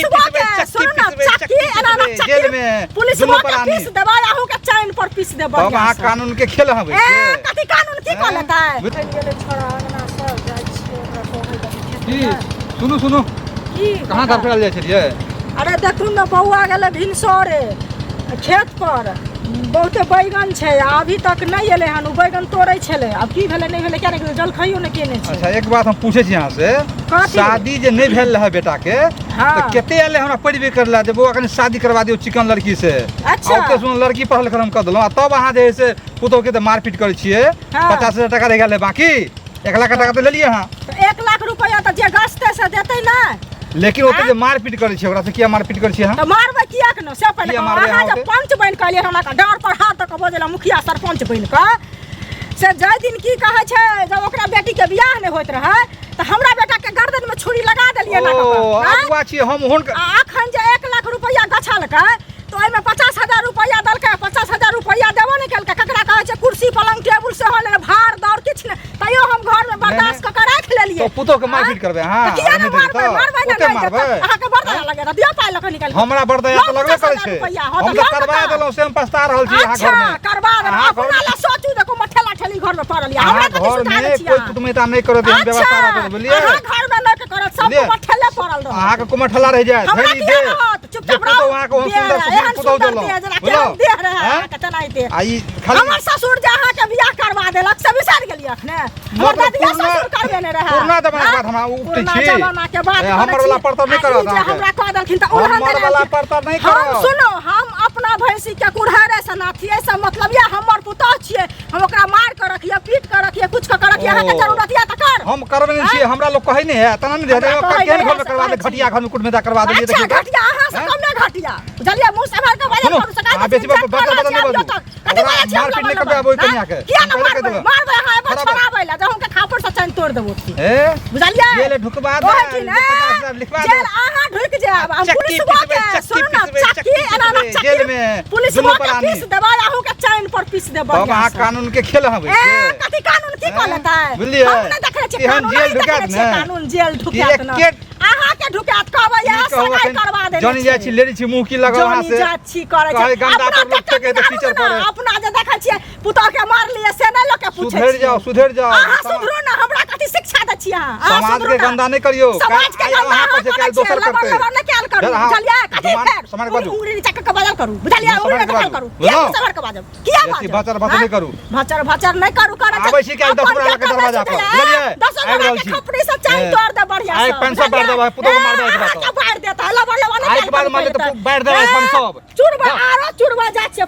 Police पिसबै, के चक्की सुनू ना पिसबै, चक्की चक्की एना ना पिसबै, चक्की जेल में पुलिस दुनू के प्राणी। पीस देबै अहूँ के चैन पर पीस देबै तब अहाँ कानून के खेल हबै ए कथी कानून की कऽ लेतै? बुझ- गेलै छोड़ा अंगना सब जाइ छियै ओकरा कहै लए खेत की मे। सुनू सुनू की कहाँ धड़फड़ायल जाइ छलियै? अरे देखू ने बौआ गेलै भिनसरे खेत पर बहुते बैगन छै आ अभी तक नहि एलै हन। ओ बैगन तोड़ै छलै, आब की भेलै नहि भेलै किया नहि जलखैयो नहि केने छै। अच्छा एक बात हम पूछै छी अहाँ से, कथी? शादी जे नहि भेल रहै बेटा के हाँ। तऽ कते एलै हमरा पैरवी करला जे बौआ कनि शादी करवा दियौ चिकन लड़की से। अच्छा। आ ओते सुन लड़की पढ़ल लिखल हम कऽ देलहुँ आ तब अहाँ जे है से पुतोह के तऽ मारपीट करै छियै। हाँ। 50,000 टाका रहि गेल रहै बाकी, 1 लाख टाका तऽ लेलियै अहाँ। तऽ 1 लाख रुपैआ तऽ जे गछतै से देतै ने। लेकिन ओते जे मारपीट करै छियै ओकरा से किया मारपीट करै छियै अहाँ? तऽ मारबै किएक ने से पहिले किया कहू। मारबै अहाँ अहाँ जे ओते? पंच बनि कऽ एलियै हमरा डाँड़ पर हाथ दऽ कऽ बजेला मुखिया सरपञ्च बनि कऽ से जाहि दिन की कहै छै जब ओकरा बेटीके बियाह नहि होइत रहै तऽ हमरा बेटाके गर्दनमे छुरी लगा देलियै ना ओ कऽ कऽ, आँय? अगुआ छियै हम हुनकर। आ अखन जे 1 लाख रुपैआ गछलकै तऽ ओहिमे 50,000 रुपैआ देलकै, 50,000 रुपैआ देबो नहि केलकै। ककरा कहै छै कुर्सी पलङ्ग टेबुल सेहो नहि, भार दौड़ किछु नहि, तैयो हम घरमे बर्दाश्त कऽ कऽ राखि लेलियै। तो पुतोह के मारपीट करबै अहाँ? तऽ किया अगर नहि नहि देबै मारबै? तऽ? मारबै ने ओते नहि मारबै? देतै। अहाँके बड़ दया लगै दियौ पाइ लऽ कऽ निकालि कऽ। हमरा बड़ दया तऽ लऽ लगबे करै 50,000 छै। रुपैआ, हँ हम तऽ तऽ लऽ करबा ने। देलहुँ से हम पछता रहल छी अहाँ अच्छा घरमे। करबा देलहुँ। अहाँ अपना घरमे लए सोचू, देखू ठेला ठेली घरमे पड़ल यऽ, अहाँ हमरा कथी घरमे सुधारै छी कोइ अहाँ? कुटुमैता नहि करत एहन व्यवस्था अच्छा रहत, बुझलियै? अहाँ घरमे नहि करत सब बुझलियै? ठेले पड़ल रहत। अहाँके कुमठला रहि जायत हमरा धैर्य किया दे रहत? जे चुपचाप पुतोह रहू। अहाँके ओहन देह सुन्दर रहै, सुशील एहन पुतोह सुन्दर देलहुँ देह जेना बुझलहुँ? केहन देह रहै आँय? अहाँके तेनाहिते। आ ई खाली हमर ससुर जे अहाँके बियाह करवा देलक से बिसरि गेलियै अखने? हमर मतलब दादिया पुरना- ससुर करबेने रहै। पुरना जमाना के आँय? बात हमरा उपटै पुरना छी। जमाना के बात ए, करै हमर वाला छी। पर तऽ नहि आ ई करत जे अहाँके। हमरा कह देलखिन तऽ उलहन हमर देने वाला रहथिन। पर तऽ नहि हम करत। सुनो, हम अपना भैंसी के कुल्हाड़े से नाथिए से मतलब ये हमर पुतोह छियै, हम ओकरा मार के रखिए, पीट के रखिए, कुछ के रखिए, अहाँके ओ। जरूरत यऽ तऽ कर। हम करबे नहि छियै, हमरा लोक कहै नहि है तना नहि हमरा कहै केहन नहि घर है, में करवा दे से कहै घटिया घर में कुटमेदा करवा देलियै। अच्छा देखियौ तऽ। घटिया अहाँ से हैं? कम नहि घटिया, बुझलियै? मुँह सम्हार के बाजल सुनू, करू से काहे अहाँ बेसी झट बदल बदल नहि करै बाजू। छियै अभियो तक? कथी ओकरा बाजै छियै मारपीट हमरा नहि करबै आब ओहि हैं? कनिया के। किया हम नहि पहिले कहि मारबै? देबै। मारबै अहाँ एगो बराबर। छोड़ाबै लए जे हुनके खापड़ से चैन तोड़ि देबो की। ए बुझलियै? जेल ढुकबा दे, कहै छी ने, 50,000 लिखवा दे। जेल अहाँ ढुकि जायब आ चक्की पुलिसबो पिसबै, के चक्की सुनू ने पिसबै, चक्की चक्की एना ना पिसबै, चक्की जेल में पुलिसबो दुनू के प्राणी। पीस देबै अहूँ के चैन पर पीस देबै तब बढ़िआँ अहाँ से। कानून के खेल हबै ए से। कथी कानून की कऽ हैं? लेतै? बुझलियै? हम नहि देखने छियै एहन कानून, जेल अहीं देखने ढुकायत छियै ने? कानून जेल कि ढुकायत ने। एके अहाँके ढुकायत कहबै की इएह कहू सगाइ एखन करवा देने जनी जाइ छी लेडी छी मुँह की लगल अहाँ जनी से जात छी करै छै कहै गंदा अपना पर लोक कते फेकै तऽ बिगाड़ू कीचड़ ने, पड़े। अपना जे देखै छियै पुतोह के मारलियै से नहि लोक के पूछै सुधरि जाओ सुधरि जाओ। अहाँ सुधरू ने, हमरा कथी शिक्षा दै छी अहाँ? अहाँ समाज सुधरू के ने। गंदा नहि करियौ। समाज के आइ गंदा अहाँ अहाँ पर छै, करै काल्हि छियै, दोसर लबर करतै। लबर नहि कयल करू, जरा अहाँ बुझलियै? कथी जुबान फेर सम्हारि के बाजू। उंगली नीचा कऽ के बाजल करू, बुझलियै? मुँह उंगली सम्हारि के देखल बाजू। करू। किया बुझलहुँ? मुँह सम्हारि के बाजब? किया बेसी बाजब? भचर भचर हाँ? नहि करू। भचर भचर नहि करू करै छै। आबै छी काल्हि 10 अपन गोरा लऽ के के दरवाजा पर, सुधरै, बुझलियै? 10 आबि गोरा रहल के छी। खपड़ी से चैन ए, तोड़ दे बढ़िया आइ से, 500 बारि बुझलियै? देबै, पुतोहु के ए, मारबै एक बार अहाँके बारि देत, लबर लबर नहि आइ कयल के बाद करू मारले तऽ पहिले बारि देबै ए, 500। चुरबा जा। आरो चुरबा जाइ छियै।